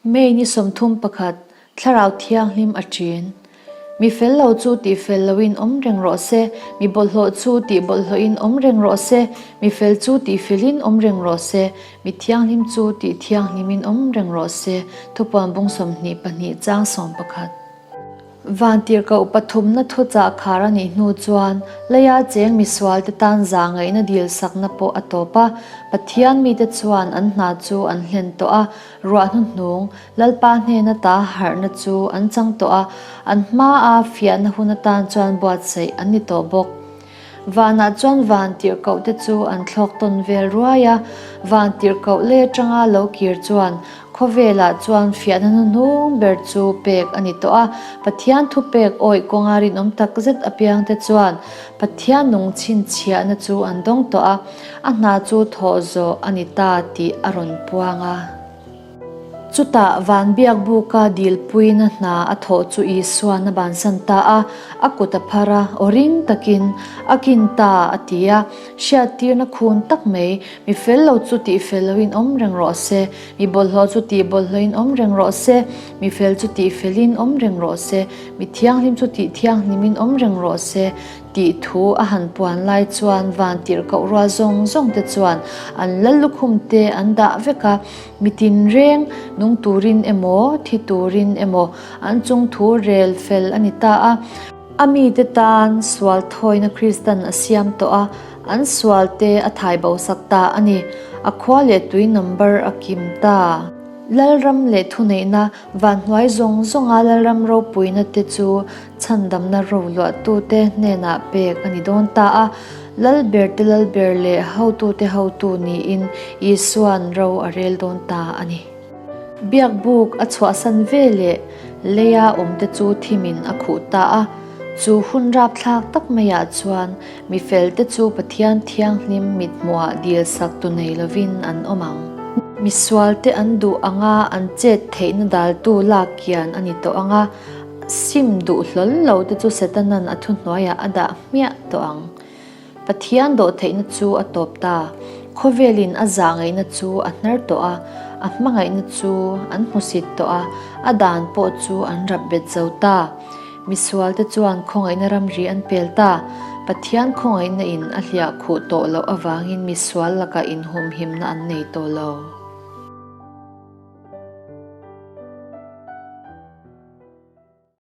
May ni 31, Thlarau Thianghlim a ṭin. Mi fel lo chu tih fel loin awm reng rawh se, mi bawlhhlawh chu tih bawlhhlawhin awm reng rawh se, mi fel chu tih felin awm reng rawh se, mi thianghlim chu tih thianghlimin awm reng rawh se, Thupuan bung 22 chang 11. Vantirhkoh pathumna thuchah khar a nih hnu chuan leia cheng misualte tan zahngaihna dilsakna pawh a tawp a, Pathian mite chuan an hna chu an hlen tawh a, ruah hnuhnung Lalpa hnena ta harhna chu an chang tawh a, an hmaa fiahna hun atan chuan buatsaih an ni tawh bawk. Vanah chuan van tirhkohte chu an thlawk tawn vel ruai a, van tirhkoh lei atanga lo kir chuan khawvelah chuan fiahna hnuhnung ber chu pek a ni tawh a. Pathian thupek awih kawnga rinawm takzet apiangte chuan Pathian nung chhinchhiahna chu an dawng tawh a, a hna chu thawh zawh a ni ta tih a rawn puang a. Chutah Vanbiak buka dilpuina hna a thawh chu Isuan a bansan ta a, a kut a phar a, aw ring takin, A kin ta, a ti a. Hriattirna khun tak mai, mi fel lo chu tih fel loin awm reng rawh se, mi bawlhhlawh chu tih bawlhhlawhin awm reng rawh se, mi fel chu tih felin awm reng rawh se, mi thianghlim chu tih thianghlimin awm reng rawh se, Tih thu a han puan lai chuan van tirhkoh rual zawng zawng te chuan an lal lukhum te an dah vek a, mi tinreng nung turin emaw thi turin emaw an chung thu rel fel a ni ta a. A mite tan sual thawina Kristan a siam tawh a, an sual te a thai bo sak ta a ni. A khua leh tui number a kim ta. Lalram leh thuneihna van hnuai zawng zawnga Lalram ropuina te chu Chhandamna roluahtute hnenah pek a ni dawn ta a, Lalberte Lalber leh hotute hotu niin Isua'n ro a rel dawn ta a ni. Biakbuk a chhuahsan ve leh leia awmte chu thimin a khuh ta a, chu hun rapthlak tak maiah chuan mi felte chu Pathian Thianghlim mithmuhah dilsak tu nei lovin an awm ang. Misualte an duh anga an chet theihna daltu lak kian a ni tawh ang a, Sim duh hlawl lo te chu Setanan a thuhnuaiah a dah hmiah tawh ang. Pathian dawhtheihna chu a tawp ta. Khawvelin a zahngaihna chu a hnar tawh a, a hmangaihna chu an hmusit tawh a, a dan pawh chu an rap bet zo ta. Misualte chuan khawngaihna ramri an pel ta. Pathian khawngaihna in a hliah khuh tawh loh avangin misual lakah inhumhimna an nei tawh lo.